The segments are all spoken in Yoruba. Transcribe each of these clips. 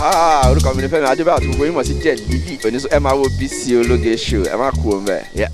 Aha, orúkọ mi ni Fẹ́mi Adébáyọ̀ àti gbogbo yín mọ̀ sí Jẹ̀lílì oníṣó. Ẹ máa wo Bísí Ológe Show, ẹ má kú òun bẹ́ẹ̀. Yeah.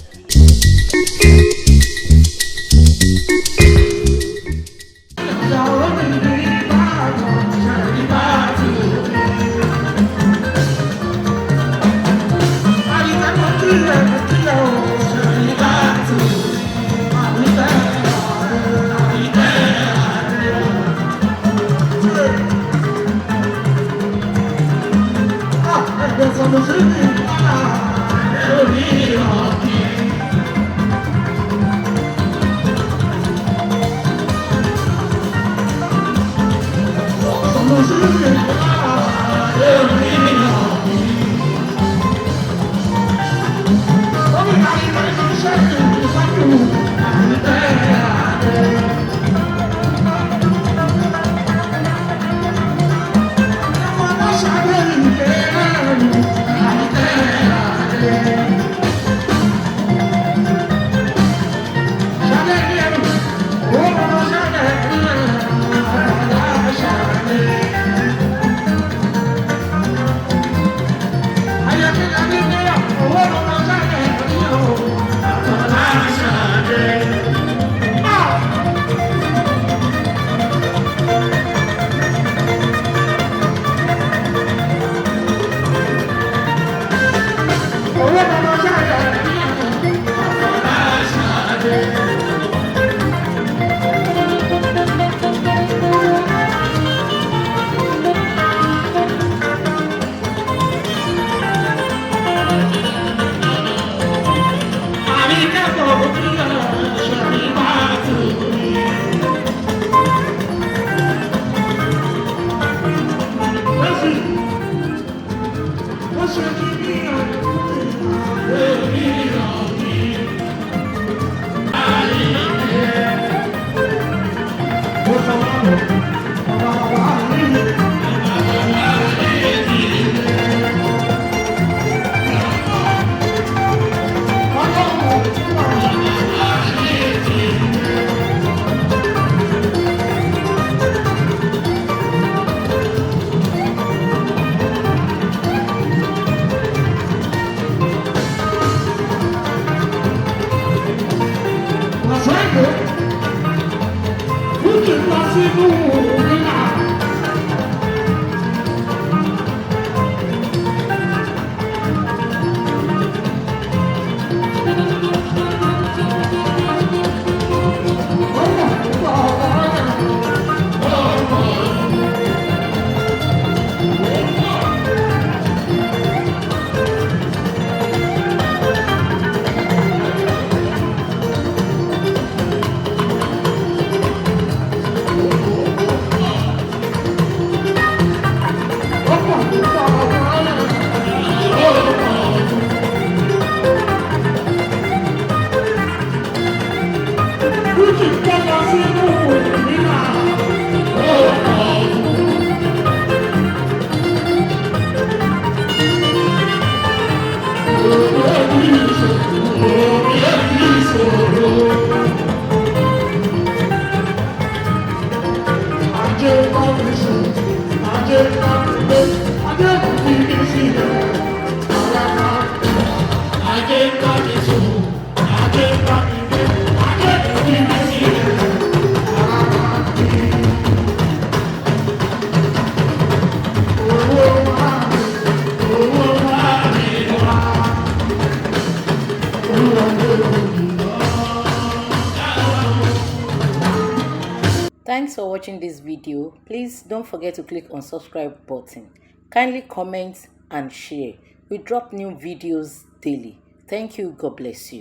Thanks for watching this video. Please don't forget to click on subscribe button. Kindly comment and share. We drop new videos daily. Thank you. God bless you.